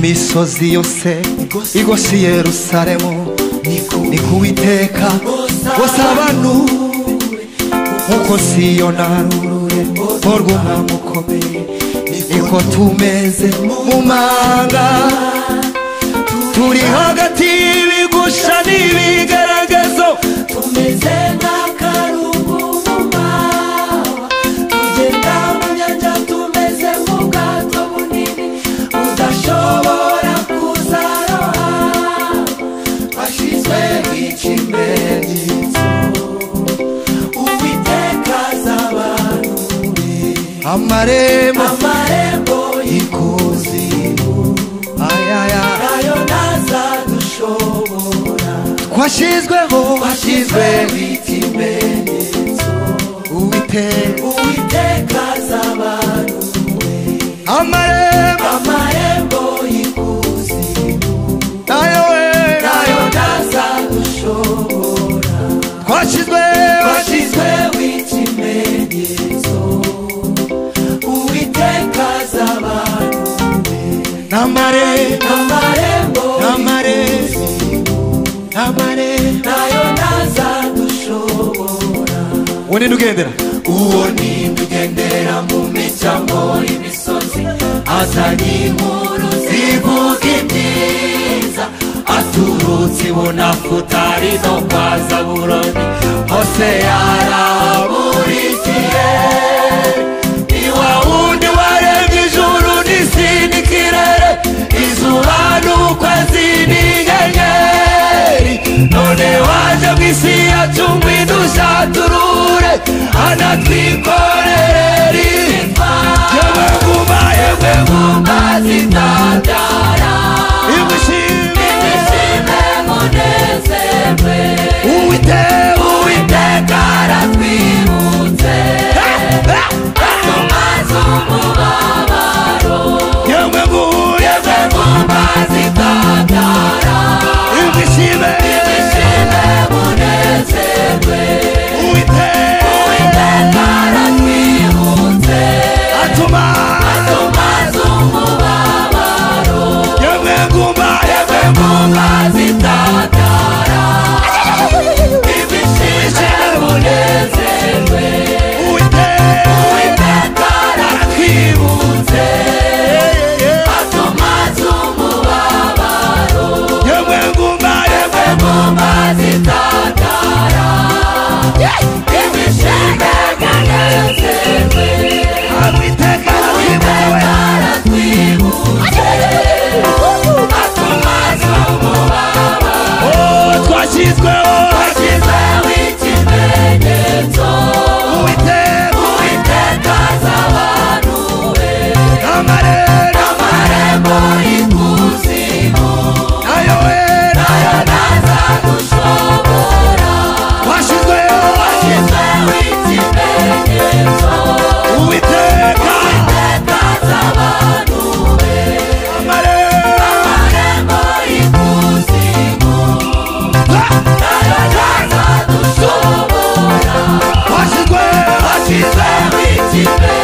Imisozi yose igose Yerusalemu ni kuwiteka bose abantu nkuko Siyoni arurure rw'umwami ukomeye niko tumeze mu manga turi hagati y'ibigusha n'ibigaragazo tumeze nk'akarubu mu mawa tugenda mu nyanja tumeze nk'ubwato bunini budashobora kuzaroha twashyizwe ikimenyetso Uwiteka azabanure amarembo amarembo y'ikuzimu ayaya nayo ntazadushobora twashyizweho twashyizweho ikimenyetso Uwiteka Uwiteka azabanure amarembo amarembo y'ikuzimu nayo we nayo ntazadushobora twashyizweho twashyizweho ikimenyetso Uwiteka azabanure n'amarembo amarembo n'amarembo n'amarembo nayo ntazadushobora uwo ninde ugendera uwo ninde ugendera mu micyamo y'imisozi azanye inkuru zivuga ibyiza aturutse i Bunafutali no kwa Zabuloni hose yaraburikiye ni wa wundi waremye ijuru n'isi n'ikirere izuba n'ukwezi n'inyenyeri none waje mu isi yacu ngwidushaturure anatwikorere yewe nguma yewe nguma zitabyara imushime imishime munezerwe Uwiteka Uwiteka aratwibutse atumaze umubabaro yewe nguma yewe nguma zitabyara imushime imishime munezerwe Uwiteka Uwiteka aratwibutse atuma atumaze umubabaro yewe nguma yewe nguma zitabyara imishime munezerwe Uwiteka Uwiteka aratwibutse atumaze umubabaro yewe nguma yewe nguma zitabyara imishime munezerwe Uwiteka Uwiteka aratwibutse atumaze umubabaro oh twashyizweho twashyizweho ikimenyetso Uwiteka Uwiteka azabanure amarembo amarembo y'ikuzimu nayo we nayo ntazadushobora twashyizweho twashyizweho ikimenyetso Uwiteka Uwiteka azabanure amarembo amarembo y'ikuzimu nayo ntazadushobora twashyizweho twashyizweho ikimenyetso